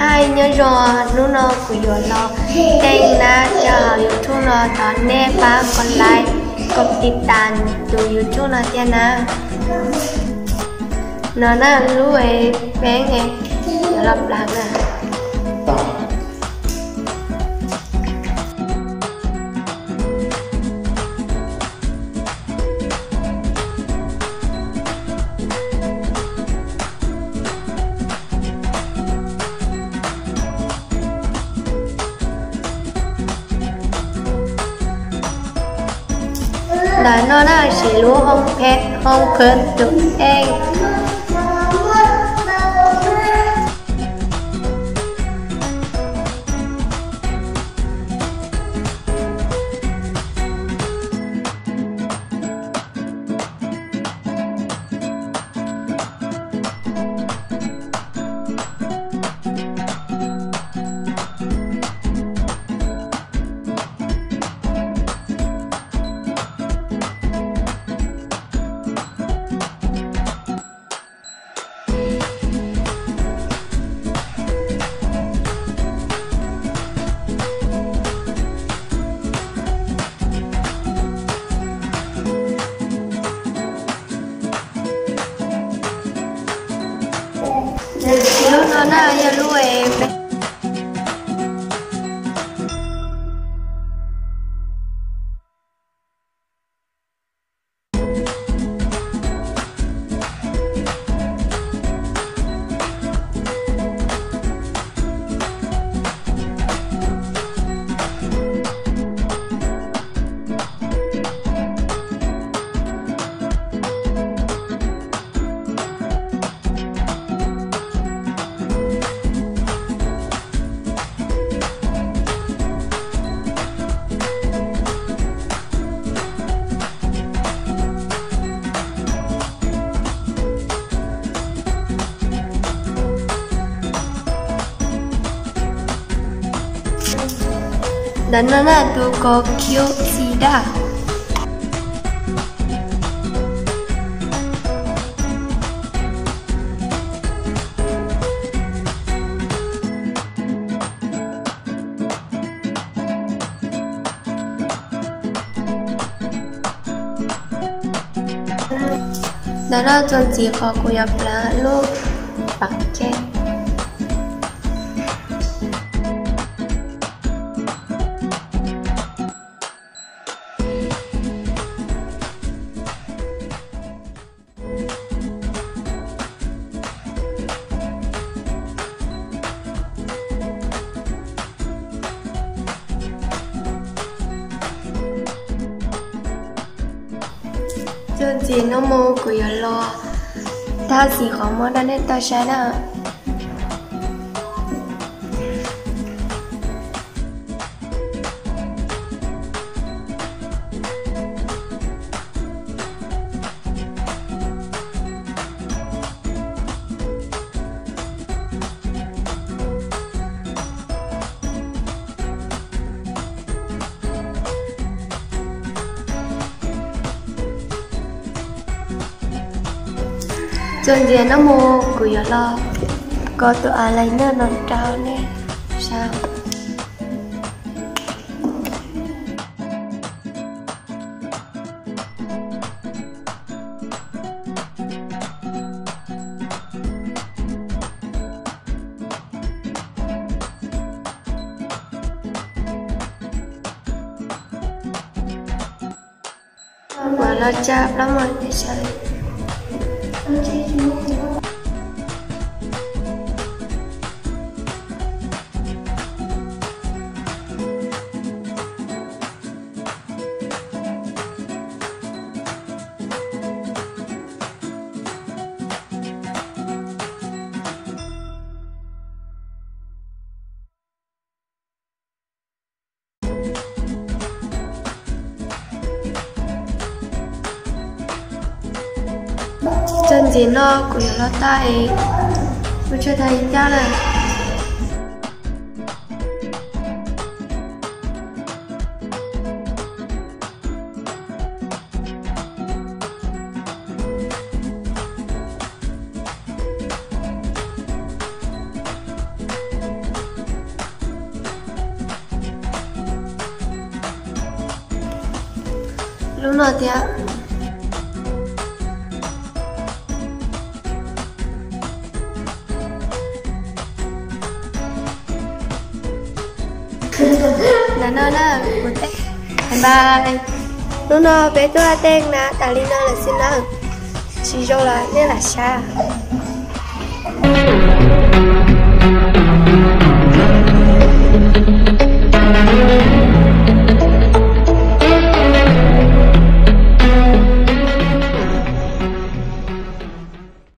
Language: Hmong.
Hi, nyob zoo, hnub no kuv yuav los teej nab rau hauv YouTube no, thov nej pab kos like, kos tiv tas tus YouTube no thiab na. No na lub peeb yuav los plav na. Ntawm no na siv lub hoob phem hoob khwb tus ej. Lub no na yog lub Ntawm no na tus kos kiu txiv daj. Ntawm no txuas ntxiv qhov kuv yuav plav lub pam ke. Txuas ntxiv no mus kuv yuav los tag xim qhov muag rau nej tau saib na. Txuas ntxiv no mus kuv yuav los kos tus eyeliner no rau nej saib. Kuv los tsa plaub mos tes saib. Txuas ntxiv no kuv yuav los tag es kuv tshuaj tag ncaj lawm. Lub no thiab. Hnub no peb tuaj teej na tas li no lawm xwb na. Tsis zoo los nej lam saib.